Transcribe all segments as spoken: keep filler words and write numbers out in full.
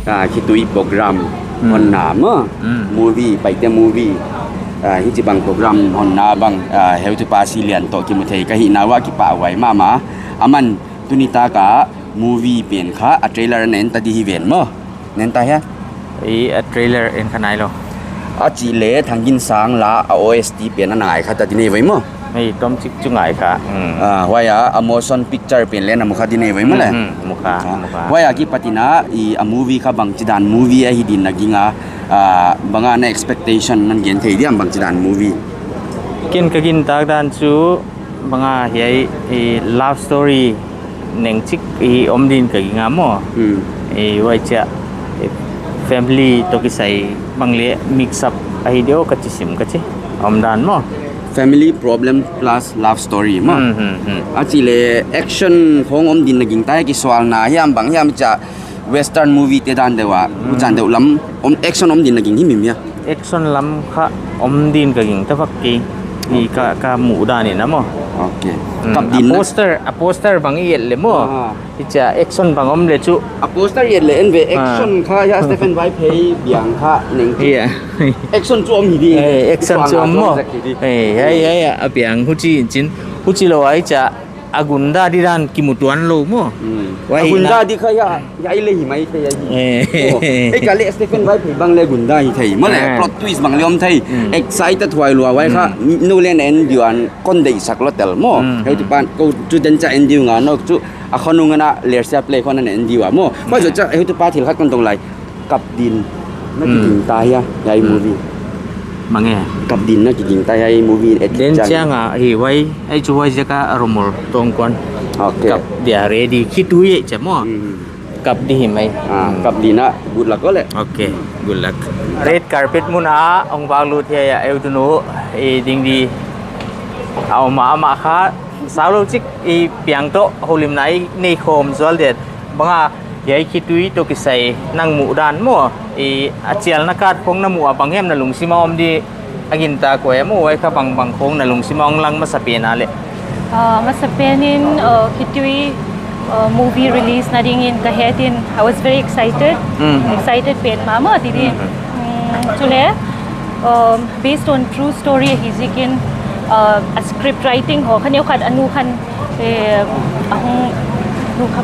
Ah, khitui program Hmm. honna maw. Hmm. Movie, Paite movie. Ah, hichibang program honna bang, ah, heutupa Silian toh kimu thei ka hihna uah kipahhuai mahmah. Aman tuni taka movie pen kha a trailer a na en ta di hi ven maw. Na en ta hia? I a trailer en kha nailou. A chih leh Thangginsang la a O S T pen a na ngai kha ta di nei vai maw. Hei, tomchik chu ngai kha. Hmm. Ah, huai a, a motion picture pen leh na mu kha di nei vai maw leh. Hmm, hmm, mu kha, Ah, mu kha. huai akipat in a, i a movie kha bangchidan movie ahi din na ging a, ah, bang a na expectation na gen thei diam bangchidan movie. Ken ka gintak dan chu bang a hiai, i love story neng chik i om din ka ging a maw. Hmm. I huai chia, i family toh kisai bang leh mix up ahi diam ka chi sim ka chi. Om dan maw. Family problem plus love story maw. Hmm, hmm, hmm. A chih leh action khong om din na gingta hia, kisualna hiam bang hiam chia western movie te dan deuh a, Hmm. huchidan deuh lam om action om din na ging himhim hia. Action lam kha om din ka gingta vak kei. I ka, ka muh dan in a maw. Okay. Hmm. Kap A din na. poster, a poster bang i et leh maw. Ah. Hichia action bang om leh chu. A poster i et leh en ve Ah. action kha hia Stephen Vaiphei biang kha neng chi. Yeah. Action chu om hi di. Eh, action Suang chu a om maw. zak hi di. Eh, ya, ya, ya. A biang huchi in chin. Huchilou ai chia a gunda di dan kimu tuan lou maw. Hmm. Huai A gunda na. di kha hia, hia i leh hi mai thei a hi. Eh. Oh, eh, ka leh Stephen Vaiphei bang leh gunda hi thei. Maw leh, Eh. plot twist bang leh om thei. Hmm. Excited huai lua huai kha. Hmm. Nou leh na en di uan kon deihsak lou tel maw. Hmm, Heutupa, hmm. kou chu den cha en di ua nga nou chu a khonung ana lersia play khong ana en di ua maw. Huai zoh Hmm. cha heutupa thil khat kon dong lai. Kap din na Hmm. kigingta hia, hiai Hmm. movie. Bang e. Kap din na kigingta hia i movie et Den chang. chiang a, hi huai, ai chu huai ziak a romol tong kuan. Okay. Kap dia ready, khitui e chia maw. Hmm. Kap di hi mai. Ah, Hmm. kap din na, good luck ko leh. Okay, good luck. Red carpet mun a, ong bak lut hia ya, eu tu nu, i ding di. A om a, ama kha, sau lou chik, i piang toh, holim nai, nei khawm zual det. Bang a, Hiai khitui toh kisai nang muh dan maw, i a chialna card khong na muh a bang hiam na lungsim a om di a gintak ua maw, huai kha bang bang khong na lungsim a hong lang masapen a leh. Ah, masapen in, ah, khitui, ah, movie release na ding in ka het in, I was very excited. Mm. Excited pen mahmah di di. Mm. Mm, chuleh, um, based on true story ahi ziakin, uh, a script writing ho kha neu khat a nu khan, eh, a hong, nu kha,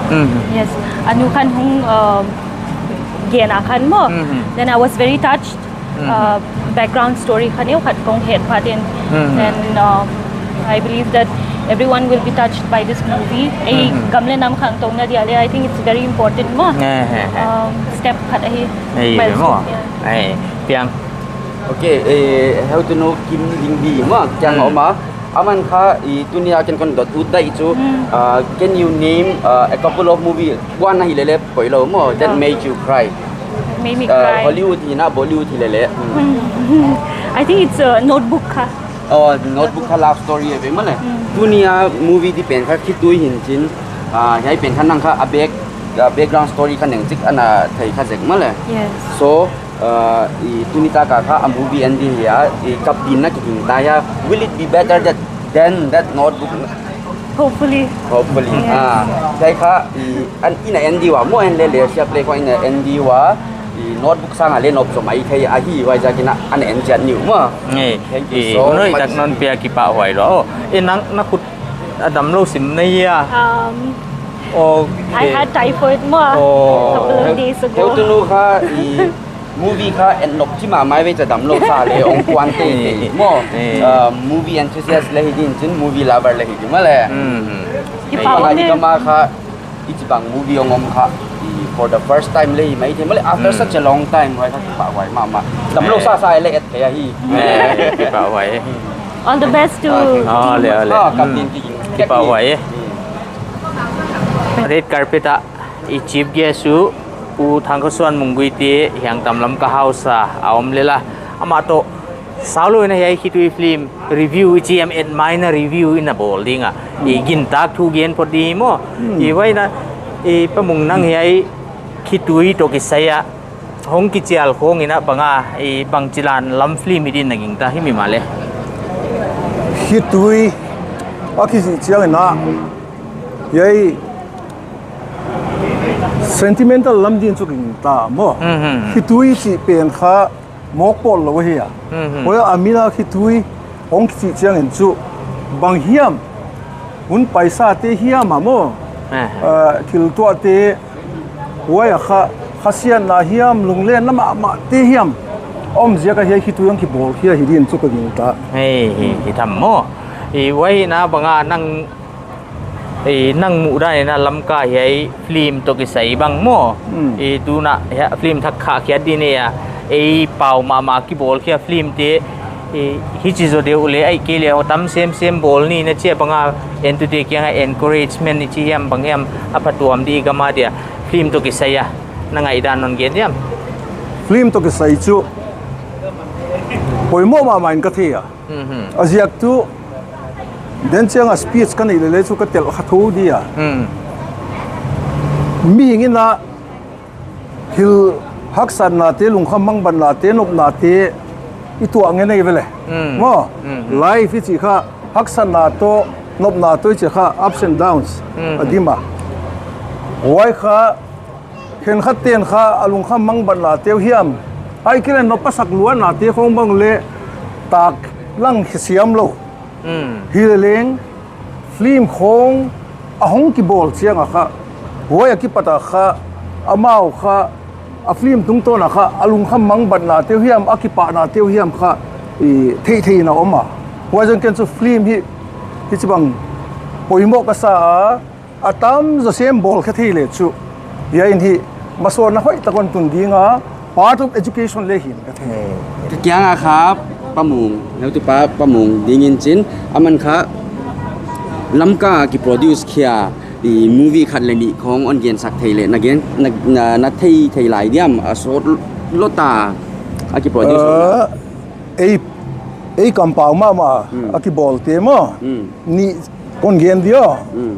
Mhm. yes, a nu khan hong, um, gen a khan maw. Mhm. Then I was very touched. Mhm. Uh, background story kha neu khat kong het phat in. Mhm. Then, um, I believe that everyone will be touched by this movie. Ei Mhm. gam leh nam khangtou na dia leh, I think it's very important maw. Eh, eh, eh. Um, step khat ahi. Ei, Milestone, maw. yeah. Ei, piang. Okay, eh, heutu nu Kim Ding Bi maw, kiang Hmm. om a. Aman kha, i tuni a ken kon dot ut dai chu, Hmm. uh, can you name, uh, a couple of movie, one ahi lele poi lou maw, that Ah. made you cry? Made me Uh, cry. Hollywood hi na, Bollywood hi lele. Hmm. Hmm. I think it's a Notebook kha. Oh, Notebook kha love story ahi ve maw leh. Hmm. Tuni a movie di pen kha khitui hi'n chin, uh, hiai pen kha nang kha a back, uh, background story kha neng chik ana thei kha zek maw leh. Yes. So, Uh, i tuni taka kha a movie en di hia, i kap din na kigingta hia. Will it be better that, than that Notebook? Hopefully. Hopefully. Yes. Ah, hiai kha, i, an, i na en di ua, maw en lele, sia play khong i na en di ua, i Notebook sang a leh nop zom mai thei ahi, huai ziakin ana en chiat ni uh maw. Ngei. Thank you I, so unoi much. Tak non pia kipahhuai lou. Oh, i nang na khut a damlou sim na hia. Um, Okay. I had typhoid maw, Oh. couple of days ago. Heutu nu kha, i, Movie kha en nop chi mahmah ve cha damlou sa leh ong kuan teitei maw. Eh. Uh, movie enthusiast leh hi din chin, movie lover leh hi din maw leh. Hmm. Kipahhuai. Bang a di kama kha, i chibang movie ong om kha, i for the first time leh hi mai thei maw leh, after Hmm. such a long time, huai kha kipahhuai mahmah. Damlou sa sa leh et thei ahi. Eh, kipahhuai. All the best to Ah, team. Oh, leh, leh. Ah, kap Hmm. din ki. Kipahhuai. Hmm. Red carpet ah. I chief guest uh, Pu Thangkhawsuan Mungguite, hiang tam Lamka House a om lel a. Amah toh, saulou in hiai Khitui film review i chi hiam, admire review i na bawl ding a. I gintak thu gen phot di maw. Hmm. I huai in a, i Pa Mung nang hiai Khitui toh kisai a hong kichial khong in a bang a, i bangchidan lam film hi din na gingta himhim a le. Khitui, a kichi chiang in a, hiai sentimental lam din chu gingta maw. Mhm. Khitui chih pen kha mawk pawl lou hi a. Mhm. Huai a min a Khitui hong kichi chiang in chu bang hiam, hun paisa te hiam a maw. Eh. Ah, thil tuah te, huai a kha, khasiatna hiam, lunglenna mahmah te hiam om ziak a hiai Khitui hong kibawl khia hi din chu ka gingta. Hei, hi, hi tham maw. I huai in a bang a nang, i nang muhdan in a Lamka hiai film toh kisai bang maw. Hmm. I tuna hiai film thak kha khiat din e a, ei pau mahmah kibawl khia film te, i hichi zaw deuh le, ahihkeileh ho tam semsem bawl ni na chi a bang a, entute kiang a encouragement i chi hiam bang hiam a phatuam di gam a dia, film toh kisai a na ngaihdan non gen diam? Film toh kisai chu poimoh mahmah in ka thei a. Mhm. A ziak tu, den chiang a speech ka neih leh leh chu ka tel kha thou di a. Hmm. Mihing in a thil haksatna te, lungkham mangbatna te, nopna te i tuah ngen ei ve le. Hmm. Maw, hmm, hmm, life i chih kha haksatna toh, nopna toh i chih kha ups and downs, hmm, a dim a. Huai kha, khenkhat ten kha a lungkham mangbatna te uh hiam, ahihkeileh nop a sak luatna te khong bang le tak lang hi siam lou. Hmm. Hi leh leng, film khong a hong kibawl chiang a kha, huai a kipat a kha, amau kha, a film tungtawn a kha, a lungkham mangbatna te uh hiam, a kipahna te uh hiam kha, i theihtheih in a om a. Huai zong ken chu film hi, hichibang poimoh ka sa a, a tam zaw sem bawl kha thei leh chu, hiai in hi, masawtna hoih tak hon tun ding a, part of education le hi'n ka thei. Eh, ka kiang a kha Pa Mung, heutupa Pa Mung ding in chin, aman kha Lamka a kiproduce khia i movie khat leh nih khong hon gen sak thei leh, na gen, na, na, na thei thei lai diam, a sawt lou ta a kiproduce. Eh, ei, ei kampau mahmah, hmm, a kibawl te maw. Hmm. Nih kon gen di aw. Hmm.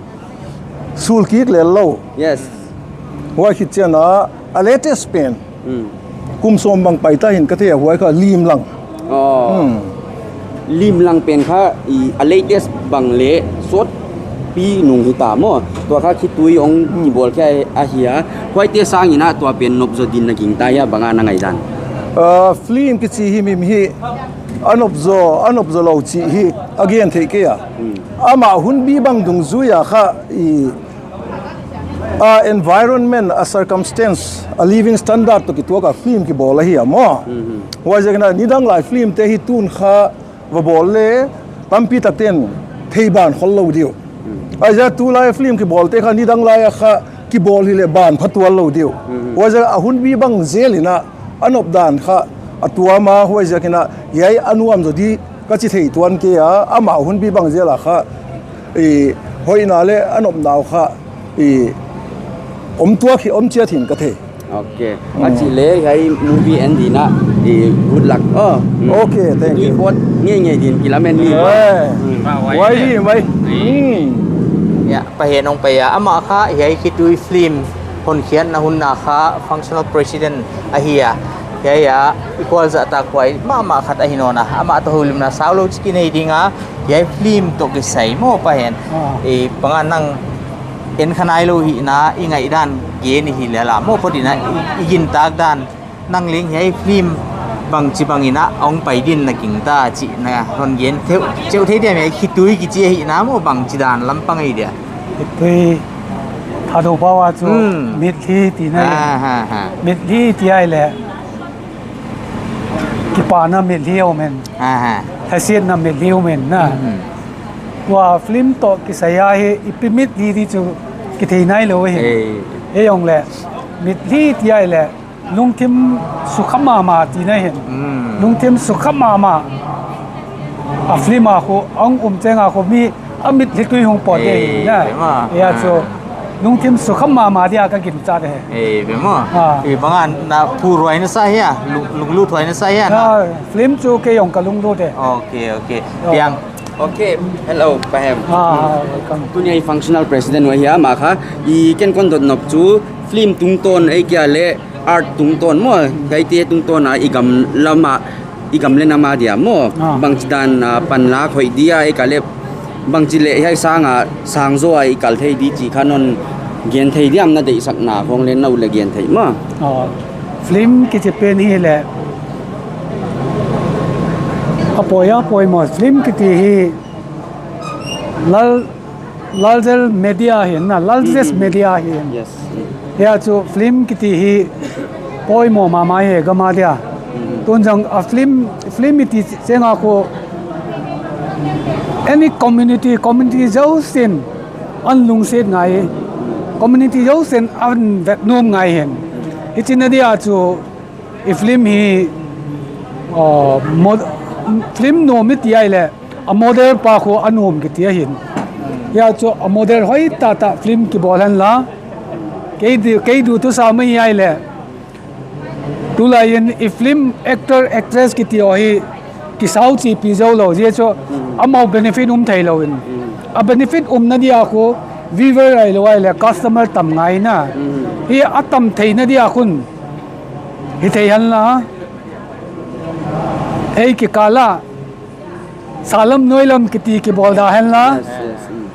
Sulkik lel lou. Yes. Huai khit chiang a, a latest pen. Hmm. Kum sawm bang pai ta hi'n ka thei a, huai kha Limlang. Oh. Hmm. Limlang pen kha i a latest bang leh sawtpi nung hi ta maw. Tua kha Khitui hong, hmm, kibawl khia ahi a. Huaite sang in a tua pen nop zaw din na gingta hia, bang a na ngaihdan? Ah, film kichi himhim hi a nop zaw, a nop zaw lou chih hi a gen theih kei a. Hmm. Amah hunbi bang dungzui a kha i, a environment, a circumstance, a living standard toh kituak a film kibawl ahi a maw. Mhm. Huaiziakin a nidang lai film te hi tun kha va bawl leh tampi tak ten thei ban khol lou di uh. Mhm. Huaiziak tulai film kibawl te kha nidang lai a kha kibawl hi leh ban phatuam lou di uh. Mhm. Huaiziak a hunbi bang zel in a, a nop dan kha a tuam a, huaiziakin a hiai a nuam zaw di ka chi thei tuan kei a, amah hunbi bang zel a kha, i, hoihna leh a nopna uh kha, i, om tuak hi om chiat hi'n ka thei. Ok. Hmm. A chih leh hiai movie en ding in a, i, good luck. Oh. Hmm. Ok, thank you. Tui pot ngeingei din kilamen ni. Eh. Hmm. Huai hi, huai. Hmm. Ya, Pa Hen hong pai a, amah kha hiai Khitui film honkhiatna hun a kha functional president ahi a. Hiai a, i khual zahtakhuai mahmah khat ahi nawn a, amah toh houlimna saulou chik i nei ding a, hiai film toh kisai maw Pa Hen. Ah. Eh, bang a nang en kha nailou hi in a, i ngaihdan gen i hi lel a maw, phot in a, i, i gintak dan, nang leng hiai film bangchibang in a hong pai din na gingta chih na hon gen thei, cheuh thei diam, hiai Khitui kichi ahi na maw, bangchidan lampang ahi dia? Khitui, Thadou pau a chu, hmm, mitlhi ti na. Ha, ha, ha. Mitlhi ti ai leh, kipahna mitlhi om in. Ha, ha. Thasiatna mitlhi om in na. Hmm. Tua film toh kisai a hi ipi mitlhi di chu kithei nailou hi. Eh. Ei hong leh, mitlhi ti ai leh, lungthim sukha mahmah ti na hi. Hmm. Lungthim sukha mahmah. A film a khu, a hong um chiang a khu mi a mitlhi tui hong pawt di hi na. Eh, ma. Huai a chu, ah, Lungthim sukham mahmah dia ka gingta e. Eh, bemo. Ah. Eh, bang a na phurhuai na sa hia, lung, lunglut huai na sa hia na. Ah, film chu kei zong ka lunglut e. Okay, okay. Oh. Piang. Okay, hello, Pa Hem. Ah, welcome. Tuni a i functional president uh ahi a, amah kha, i ken kon dot nop chu, film tungtawn, ei kia leh art tungtawn maw, hiaite tungtawn a i gam lam a, i gam leh nam a dia maw. Ah. Bangchidan, ah, panlak hoih dia, ei kia leh bangchi leh hiai sang a, sang zaw a i kal thei di chih kha non gen thei diam, na deihsakna khong leh na ut leh gen thei maw. Ah, film kichi pen hi leh. A poi a poi maw, film kiti hi Lal, larger media hi na, largest Mm-hmm. media hi. Yes. Hia chu film kiti hi poimoh mahmah hi gam a dia. Mm-hmm. Tun zong a film, film i ti chiang a khu any community, community zosia'n a lungsit ngai. Community zosia'n a vet nuam ngai hi. Hichi na dia chu i film hi, uh, mod-, film nuam i ti ai leh, a model pa khu a nuam kiti ahi. Hia chu a model hoih taktak film kibawl henla. Kei di, kei di tu sa mai ai leh. Tulai in i film actor, actress kiti uh hi kisau chi pi zou lou. Zia chu amau benefit um thei lou in. A benefit um na dia khu viewer ai lou ai leh customer tam ngai na. Hi a tam thei na dia khun. Hi thei henla. Ei kikal a. Salam nuailam kiti kibawl da henla. Yes, yes, mm.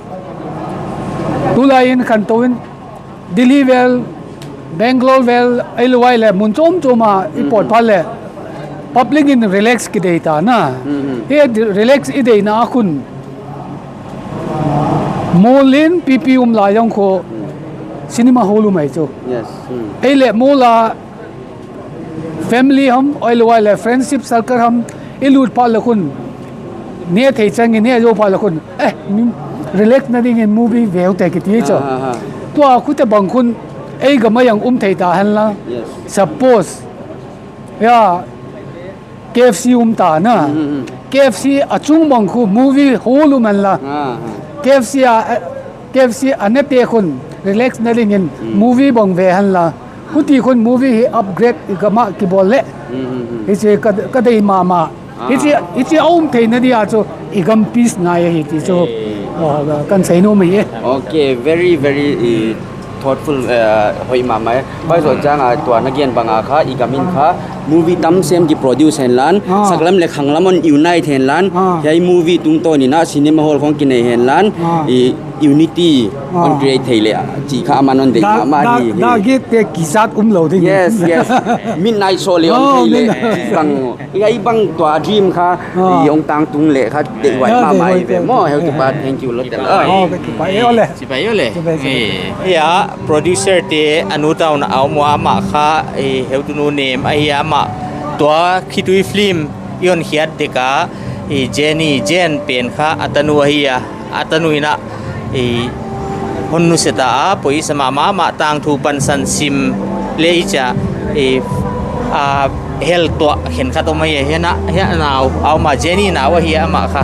Tulai in khantou in Delhi vel, Bangalore vel, ei lou ai leh mun chom chom a i pawt pha leh. Public in relax ki deih ta na. Mm-hmm. Hi di-, relax i deihna a khun. Mall in pipi um lai zong khu cinema hall um ai chu. Yes. Mm. Ei leh mall a family ham, ei lou ai leh friendship circle ham, i lut pha leh khun. Ne thei chang in ne zou pha leh khun. Eh, mi-, relax na ding in movie veu te kiti chu. Ah, ah, ah. Tua khu te bang khun, ei gam a zong um thei ta henla. Yes. Suppose. Ya, K F C um ta na. Mm-hmm. K F C a chung bang khu movie hall um henla. Ah, ah. K F C a, eh, K F C a ne te khun relax na ding in Mm. movie bang ve henla. Huti khun movie hi upgrade i gam a kibawl leh. Mm-hmm. Hichi ka, ka deih mahmah. Ah. Hichi, hichi a um thei na dia chu i gam peace ngai ahi ti chu. Eh. Oh, kan sei nuam hi e. Okay, very, very, eh, thoughtful, eh, hoih mahmah e. Huai zoh chiang a tua na gen bang a kha, i gam in kha, movie tam sem ki produce henla, Ah. saklam leh khanglam hon unite henla, Ah. hiai movie tungtawn in a cinema hall khong ki nei henla, Ah. i unity Ah. hon create thei leh, chih kha aman hon deih Da, mahmah da, hi. Da gate te kizat um lou ding. Yes, yes. Midnight show leh hon Oh, thei leh, midnight. Bang, hiai bang tua dream kha, Ah. i hong tang tung leh kha, deih huai Ah, mahmah deih huai ve te. Maw, heutupa, thank you lou te. Ah. Oh, thank you. Bye, ole. Chibai ole. Chibai, chibai. Eh, ya, producer te a nu tau na a om ua, amah kha, eh, heutunu nem ahi a, amah tua Khitui film i hon khiat dek a, eh, Jenny, Jen pen kha a tanu ahi a, a tanu in a, eh, hon nusia ta a, poi sa mahmah, amah tangthu pansan sim leh i chia, eh, a, hel tuah khenkhat om ahi a, hiai na, hiai nau, a om a Jenny nau ahi a amah kha.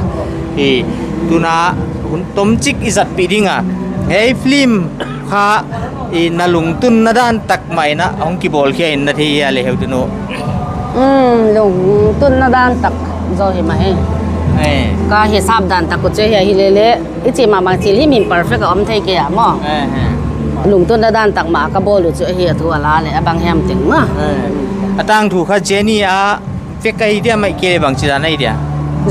Eh, tuna hun tomchik i zatpih ding a. Hiai film kha, eh, na lungtunna dan tak mah in a hong kibawl khia in na thei hia le heutunu. Hmm, lungtunna dan tak zaw hi mah e. Eh. Ka hisap dan tak uh chu hiai hi lele. I chih mahmah chih hi min perfect a om thei kei a maw. Eh, eh. Lungtunna dan tak mah ka bawl uh chu ahi a thu a la leh a bang hiam teng maw. Eh. A tangthu kha Jenny a vek ahi dia, mai kei bangchidan ahi dia?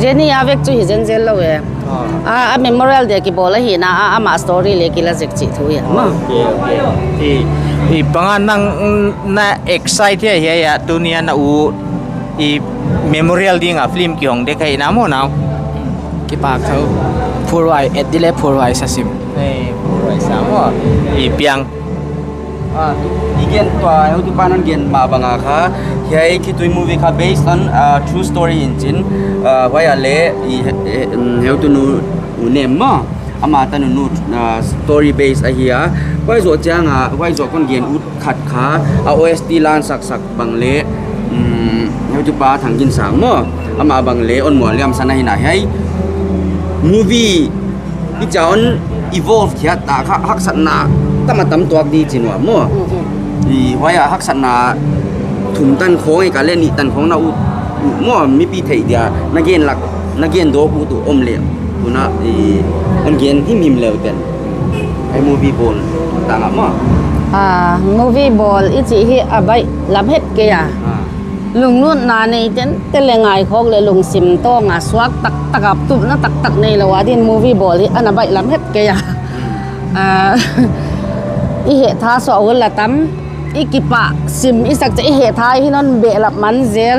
Jenny a vek chu hi zenzen lou e. Oh. A, a memorial dia kibawl ahihna a, amah story leh kila zek chih thu hi a maw. Okay, okay. I, i bang a nang, mm, na excite hia, hia, hia, tuni a na u i memorial ding a film kihong dek ahihna maw nau. Kipak tho. Phurhuai, et di leh phurhuai sa sim. Eh, phurhuai sa maw. I piang. Ah, i gen tua, heutupa non gen mah bang a kha. Hiai Khitui movie kha based on, ah, true story in chin. Ah, huai a leh, i, eh, mm, heutunu u nem maw. Amah tanu nu, ah, story based ahi a. Huai zoh chiang a, huai zoh kon gen ut khat kha, a O S T lan saksak bang leh, um, heutupa Thangginsang maw, amah bang leh hon mualliamsan ahi na hiai. Movie i chia hon evolve khiat ta kha, haksatna tam a tam tuak di chin ua maw. Mm, mm. I huai a haksatna thum tan khong e ka le nih tan khong na ut, ut maw, mipi theih dia na gen lak, na gen dawk ut uh om le. Tuna i hon gen himhim leu ten. Hiai movie bawl tang a maw. Ah, movie bawl i chih hi a baihlam het kei a. Ah. Lunglutna nei tente le ngaikhawk le lungsim tawng a suak taktak a tupna taktak neilou a din movie bawl hi ana baihlam het kei a. Ah, i hehtha suah hun la tam, i kipah sim i sak chiah i hehtha hi non behlap man zel.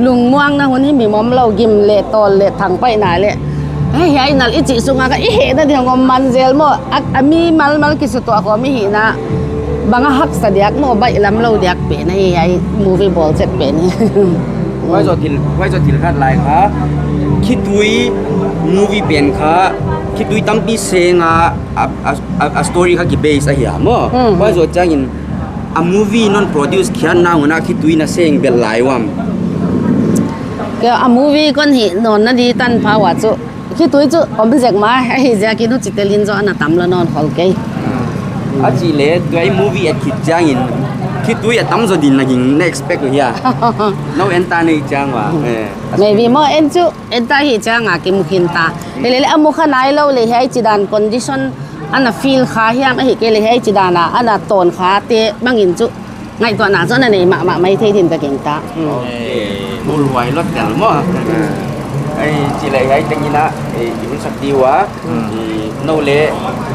Lungmuangna hun himhim omlou, gim le tawl le thangpaihna le. Hei, hiai nal i chih sunga kha i hehna di hong om man zel maw. A, a mi malmal kisutuah khawm i hihna. Bang a haksa diak maw, baihlam lou diak pen ahi hiai movie bawl chet pen hi. Huai zoh thil, huai zoh thil khat lai kha. Khitui movie pen kha, khitui tampi seng a, a, a, a, a story kha ki base ahi a maw. Hmm. Huai zoh chiangin a movie non produce khiatna hun a khitui na seng bel lai uam. Kei a movie kon hih nawnna di tanpha ua chu. Khitui chu om zek mah, ahi ziakin huchi tel in zaw ana tam lou nawn khol kei. A chih leh, tuai movie et khit chiangin, khitui a tam zaw din na ging na expect uh hia. Nou en ta nei chiang ua. Eh, a Maybe maw en chu, en ta hi chiang a kimu khin ta. Hilele a mu kha nailou le hiai chidan condition ana feel kha hiam ahihkeileh hiai chidan a ana tawn kha te bangin chu. Ngaihtuahna zaw na nei mahmah mai thei din ka gingta. Hmm. Ok. Bul huai lawt tel maw. Ei, chih leh hiai tengin a, ei, i hun sak di ua. Hmm. I, nou le,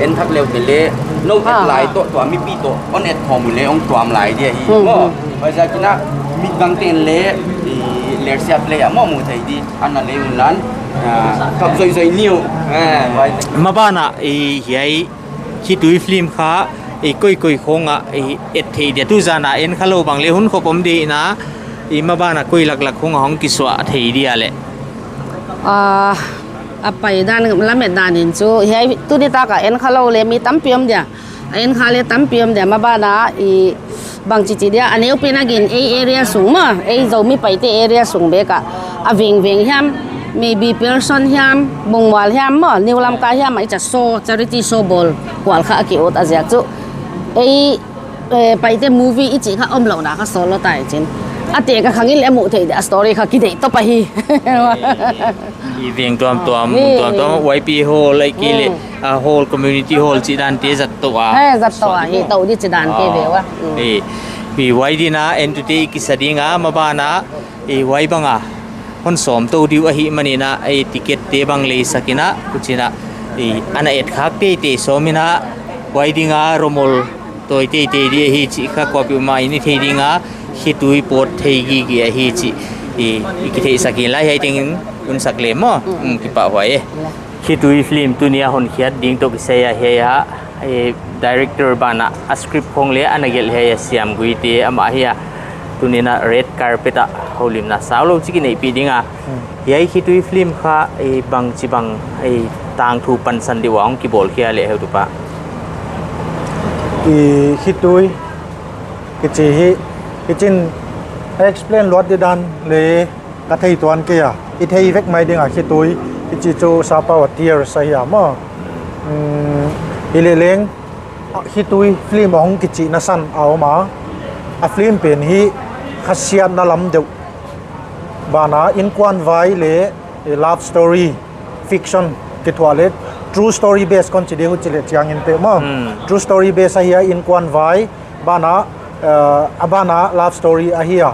en thak leu te le, nou et lai toh, tua mipi toh, hon et khawm uleh, hong tuam lai di ahi. Hmm, maw. Hmm. Huaiziakin a, midang ten le, i, Lersia play a, maw mu thei di, ana le un lan, ah, kap zoizoi niu. Eh, huai. Maban a, i, hiai, Khitui film kha, i koikoi khong a, i et thei dia tu zan a en kha lou bang le hun khop om di na, i maban a koi laklak khong a hong kisuah thei dia le. Ah, a pai dan, lamet dan in chu, hiai tuni tak a en kha lou le mi tampi om dia. A en kha le tampi om dia, maban a, i bangchi chi dia, a neu pen a gin ei area sung maw, ei Zomi Paite area sung bek a, a vengveng hiam, maybe Pearson hiam, Bungmual hiam maw, New Lamka hiam, a i cha show, charity show bawl, kual kha a ki ut a ziak chu. Ei, eh, Paite movie i chih kha omlouhna kha solo tai chin. A te ka khang in le mu thei dia, story kha ki deih top ahi. I veng tuamtuam, mun tuamtuam, Y P hall, ahihkeileh, a hall, community hall, chih dan te zat toh a. He, zat toh a, hi toh di chih dan te ve ua. Mm. Eh, i huai din a, entute i kisa ding a, maban a, i huai bang a, hon sawm tou di uh ahihman in a, i ticket te bang lei sak in a, huchi'n a, i ana et khak teitei sawm in a, huai ding a, romol, Toi teitei di ahi chih kha kuapeuhmah in i thei ding a, khitui pawt thei gige ahi chih i, i kitheihsak in lai hiai tengin hun sak le maw. Mm, kipahhuai e. Khitui film tuni a hon khiat ding toh kisai a hiai a, eh, director ban a, a script khong le ana gelh hiai a Siam Guite amah ahi a. Tuni'n a red carpet a houlimna saulou chik i neihpih ding a. Hiai Khitui film kha, eh, bangchibang, eh, tangthu pansan di ua hong kibawl khia le heutupa. I Khitui, kichi hi, kichin explain luat di dan le ka thei tuan kei a. I thei vek mai ding a Khitui, kichi chu sapau a tears ahi a maw. Mm, hileleng, a Khitui film a hong kichihna san a om a. A film pen hi khasiatna lam deuh. Ban a innkuan vai le, eh, love story, fiction, kithuah le, true story base kon chi di uh chih le chiang in te maw. Hmm. True story base ahi a innkuan vai, ban a, eh, a ban a love story ahi a.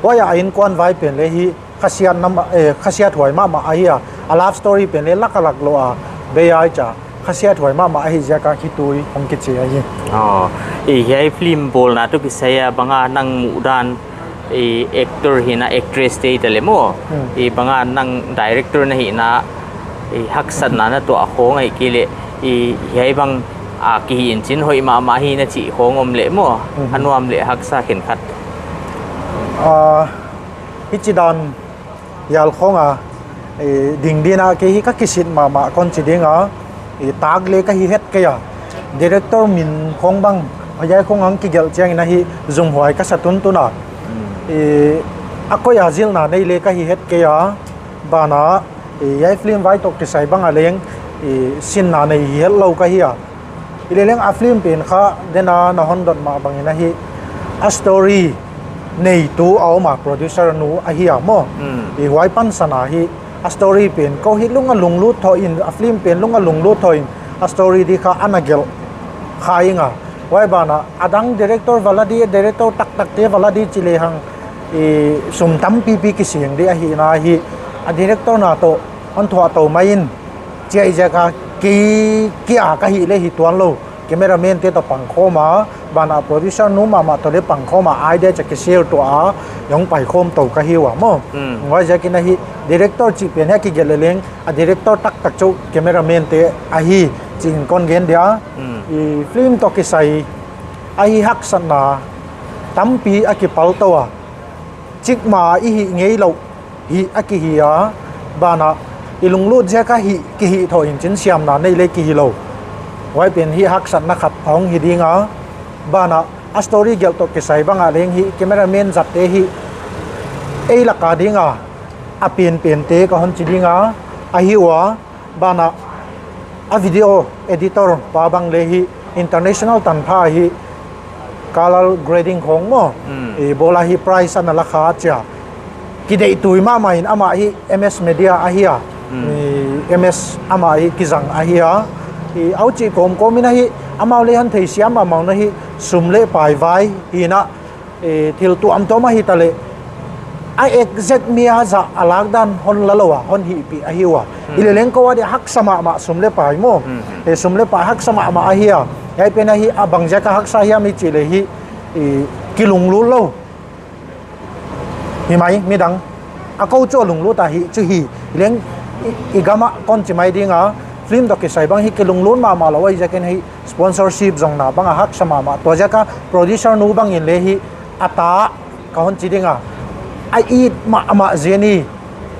Huai a innkuan vai pen le hi khasiatna ma-, eh, khasiathuai mahmah ahi a. A love story pen le lak a lak lou a, bei a i cha. Khasiathuai mahmah ahih ziak a Khitui hong kichi ahi. Oh, eh, hiai film bawlna toh kisai a bang a nang muhdan, eh, actor hihna, actress te ta le maw. Hmm. Eh, bang a nang director na hihna, eh, haksatna na tuah khong ahihkeileh, eh, hiai bang a kihih in chin hoih mahmah hi na chih khong om le maw. Hmm. A nuam le haksa khenkhat. Ah, hichi dan hial khong a, eh, ding din a kei hi ka kisit mahmah kon chi ding a, eh, tak le ka hi het kei a. Director min khong bang, hiai khong hong kigelh chiang in a hi zumhuai ka sa tuntun a. Eh, a koi a zilna nei le ka hi het kei a, ban a, eh, hiai film vai toh kisai bang a leng, eh, sinna nei hi het lou ka hi a. Leleng a film pen kha, den a na hon dot mah bangin ahi, a story neitu a om a, producer nu ahi a maw. Hmm. I huai pansan a hi, a story pen kou hi lung a lunglut thou in, a film pen lung a lunglut thou in, a story di kha ana gelh kha ing a. Huai banah, a dang director vala di, director taktak te vala di chi lehang, i sum tampipi kiseng di ahihna hi, a director na toh hon thuah tou mai in, chia i ziak a ki, ki a ka hih leh hi tuan lou. Cameraman te toh pangkhawm a, banah producer nu mahmah toh leh pangkhawm a, idea chia kishare tuah a, hong paikhawm tou ka hi ua maw. Hmm. Huai ziakin ahi, director chih pen hi a kigelh leleng, a director taktak chu cameraman te ahi, chi'n kon gen dia. Hmm. I film toh kisai ahi haksatna tampi a kipal tou a. Chikmah i hih ngeilouh hi a kihi a, banah i lunglut ziak a hi, kihi thou in chin siamna nei leh kihi lou. Huai pen hi haksatna khat a hong hi ding a, banah a story gelh toh kisai bang a leng hi, cameraman zat te hi, ei lak a ding a, a penpen te ka hon chi ding a, ahi ua, banah a video editor pa bang leh hi international tanpha hi, color grading khong maw. Hmm. I bawl a hi prize ana la kha chia. Kideih tui mahmah in amah hi M S Media ahi a. Hmm. I M S amah hi kizang ahi a. I huchi kawmkawm in ahi, amau leh hon theisiam mahmah in ahi, sum leh pai vai hi na, eh, thil tuamtuam ahi ta leh, a exact mi a zah a lak dan hon la lou a, hon hihpih ahi ua. Hmm. I leleng kou a dia haksa mahmah sum leh pai maw. Hmm. Eh, sum leh pai haksa mahmah ahi a. Hiai pen ahi a bang ziak a haksa hiam i chih leh hi, eh, kilunglut lou. Hi mai, midang. A kou chu a lunglut a hi, chu hi. I leng i, i gam a kon chi mai ding a. Film toh kisai bang hi kilunglut mahmah lou a, i ziakin hi sponsorship zong na bang a haksa mahmah. Tua ziak a producer nu bangin leh hi a ta ka hon chi ding a. A it mahmah zen i,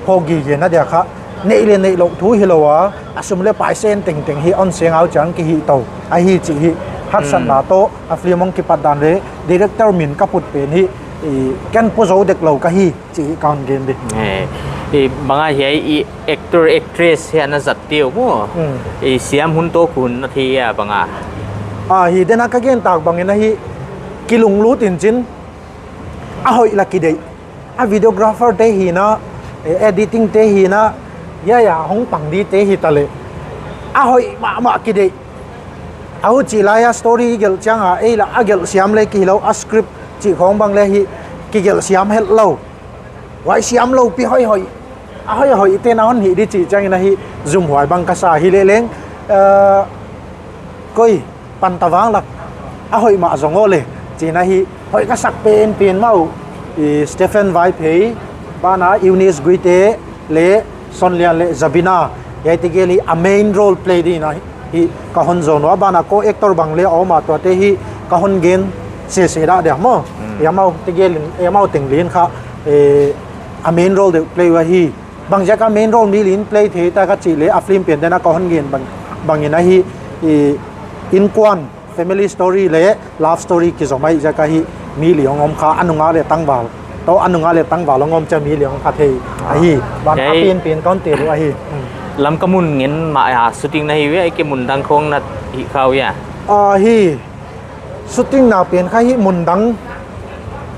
hou gige na dia kha. Neih leh neih louh thu hi lou a, a sum leh pai sen tengteng hi hon seng a uh chiang kihi tou. Ahi chih hi haksatna Hmm. toh, a film hong kipat dan leh, director min ka put pen hi, i ken pu zou dek lou ka hi. Chih ka hon gen di. Eh, i bang a hiai i actor, actress hiai na zat te uh maw. Hmm. I siam hun toh khun na thei a bang a. Ah, hi den a ka gen tak bangin ahi kilunglut in chin. A hoih leh kideih. A videographer te hi na, eh, editing te hi na, ya ya hong pang di te hi ta leh. A hoih mahmah kideih. A huchi lai a story gelh chiang a, ei lak a gelh siam leh kihi lou a script chih khong bang leh hi kigelh siam het lou. Huai siam lou pi hoihhoih. A hoihhoih te na hon hih di chih chiangin ahi zumhuai bang ka sa hi leleng. Eh, koi, Panta Vanglak. A hoih mah zong aw leh. Chih na hi hoih ka sak penpen mah uh. I Stephen Vaiphei, banah Eunice Guite, leh Sonlian leh Zabina. Hiai te gel hi a main role play di na hi ka hon zon ua, banah co-actor bang leh a om a, tuate hi ka hon gen sese dah dia maw. Hmm. I amau te gel in, i amau teng lin kha, eh, a main role deuh play ua hi. Bang ziak a main role mi lin play thei ta ka chih leh a film pen den a ka hon gen bang, bangin ahi, i innkuan family story leh love story kizom ahi ziak a hi mi li hong om kha a nung a leh tangval. Toh a nung a leh tangval hong om chia mi li hong kha thei ahi. Banah a Hiai penpen kon te lu ahi. Hmm. Lamka mun ngen mah a shooting na hi ua, i ke mun dang khong na hi kha ua. Ah, hi. Shooting na pen kha hi mun dang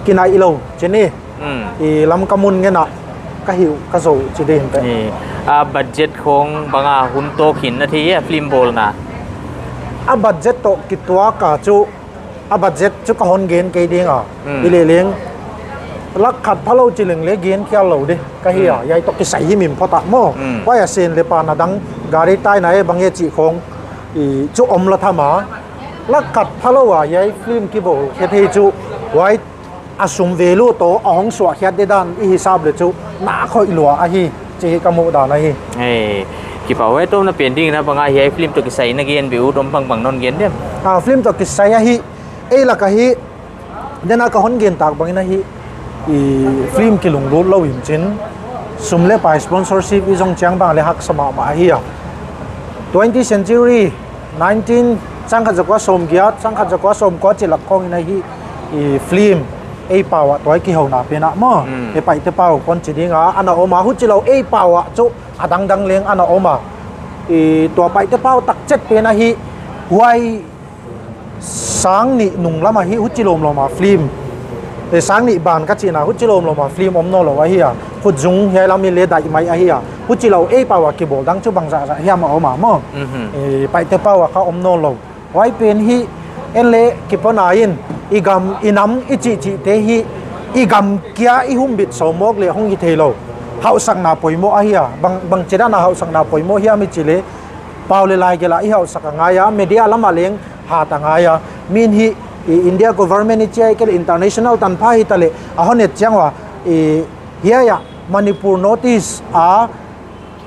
kinai lou, chih ni. Hmm. I Lamka mun ngen a ka hi uh ka zou chih ding te. Ni, a budget khong bang a hun toh khin na thei a film bawlna. A budget toh kituak a chu, a budget chu ka hon gen kei ding a. Hmm. I leleng lak khat phalou chi leng leh gen khial lou di ka hi a. Hmm. Hiai toh kisai hi min phot a maw. Hmm. Huai a sen leh pan a dang gari taina e bang e chih khong i chu om la tham a. Lak khat phalou a hiai film kibawl khe thei chu huai a sum value toh a hong suah khiat di dan i hisap leh chu na khoih lua ahi chih ka muh dan ahi. Eh, kipahhuai tou na pen ding na bang a hiai film toh kisai na gen beh ut om bang bang non gen diam. Ah, film toh kisai ahi, ei lak ahi, den a ka hon gen tak bangin ahi, i film kilunglut lou in chin, sum leh pai sponsorship i zong chiang bang leh haksa mahmah ahi a. Twenty century, nineteen, sangkhat zakua sawmgiat, sangkhat zakua sawmkua chih lak khong in ahi, i film, ei pau a tua kihouna pen a maw, Hmm. ei Paite pau kon chi ding a, ana om a huchi lou ei pau a chu a dangdang leng ana om a. I tua Paite pau takchet pen ahi, huai Sang nih nung lam ahi, huchi lawmlawm a film. E, sang nih ban ka chihna, huchi lawmlawm a film om nawnlou ahi a. Khutzung hiai lam in leng daih mai ahi a. Huchi lou ei pau a kibawl dang chu bangzah zah hiam a om a maw. Mhm. E, Paite pau a kha om nawnlou. Huai pen hi, en leng kipahhuai in, i gam, i nam, i chihchihte hi, i gam kia i humbit sawm mawk leh hong hi theilou. Hauhsakna poimoh ahi a, bang, bangchidan a hauhsakna poimoh hiam i chih leh, pau leh lai gelh a i hauhsak a ngai a, media lam ah leng hat a ngai a. Min hi, i India government i chih ahihkeileh international tanpha hitaleh, a hon et chiang ua, i, hiai a Manipur North East a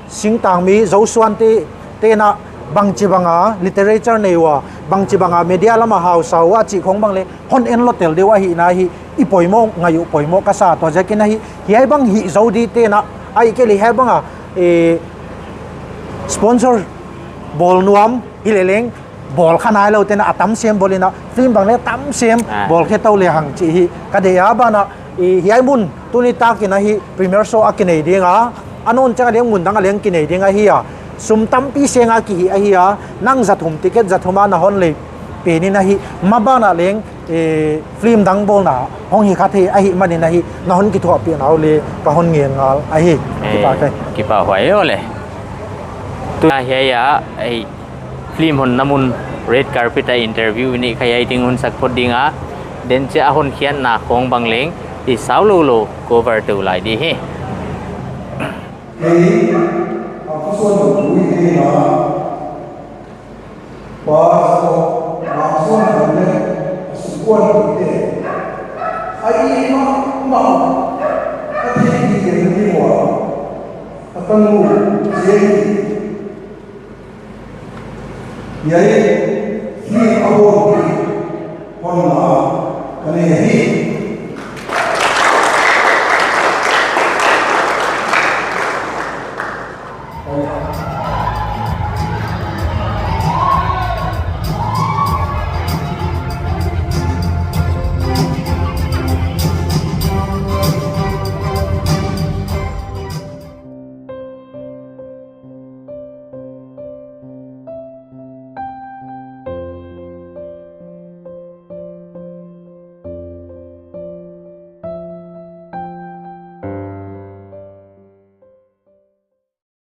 singtangmi Zosuante, te'n a bangchibang a literature nei ua, bangchibang a media lam a hausa ua chih khong bang leng hon en lou tel deuh ahihna hi i poimoh, ngai uh poimoh ka sa. Tua ziakin ahi, hiai bang hih zou di te'n a, ahihkeileh hiai bang a, e, sponsor bawl nuam hi leh leng, bawl kha nailou te'n a tam sem bawl in a, film bang leng tam sem, ah, bawl khe tou lehang chih hi ka deih a. Banah, i, hiai mun tuni takin ahi premiere show a kinei ding a, a nawn chiang a leng mun dang a leng kinei ding ahi a. Sum tampi seng a kihih ahi a, nang za thum ticket za thum a na hon lei pen in ahi, maban ah leng, e, film dang bawlna hong hi kha thei ahihman in ahi, na hon kithuahpih na uh leh ka hon ngen ngal ahi. Eh, kipahhuai. Kipahhuai aw leh. Tu hiai a, eh, film honna mun red carpet a interview i neih kha hiai ding hun sak phot ding a. Den chiah a hon khiatna khong bang leng i sau lou lou cover tou lai di hi. Kei, a thusuan lou tui te na, pastor, bangsuan kan leh, a sungkuan te. Ai mahmah, a thei di te ni wa, a tanu, jen. Hiai, hi a hon, honna, ka nei hi.